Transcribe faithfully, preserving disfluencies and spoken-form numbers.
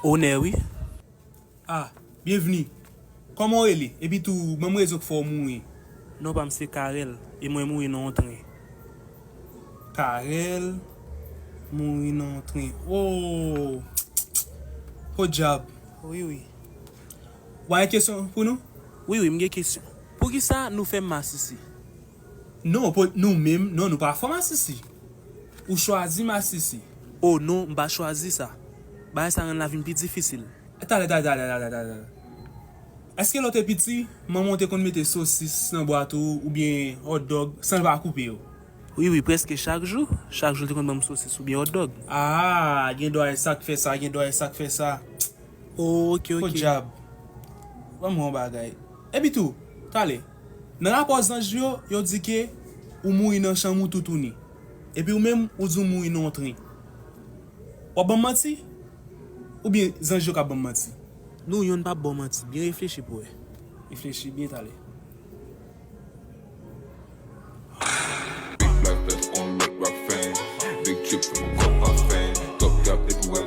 Onè, wi. Ah, byenvni. Kòman w rele? Epi tou, ban m rezon k fè w mouri. Non pa m se Karèl, e mwen mouri nan yon tren. Karèl mouri nan yon tren. Oh! Podyab. Wi, wi. W pa gen kesyon pou nou? Wi, wi, m gen kesyon. Poukisa nou fè m masisi? Non, pou nou menm, non, nou pa fè w masisi. Ou chwazi masisi. Oh non, m pa chwazi sa. Bagay sa rann lavi m pi difisil. Talè, talè, talè, talè, talè. Èske lè w te piti, manman w te konn mete sosis nan bwat ou oubyen hotdog san l pa koupe yo? Wi, wi, prèske chak jou. Chak jou, l te konn ban m sosis oubyen hotdog. Ah, gen dwa e sa k fè sa, gen dwa e sa k fè sa. Oh, ok, ok. Podyab. Ban mwen yon bagay. Epi tou, talè, nan rapò zanj yo, yo di ke ou mouri nan chanm ou toutouni. Epi ou menm, ou di w mouri nan yon tren. W ap ban m manti? Oubyen zanj yo k ap ban m manti? Nou youn p ap ba w manti. Byen reflechi pou wè. Reflechi byen talè. Big black vest on red rock fan. Big drip from a cup my fan. Cup gap if you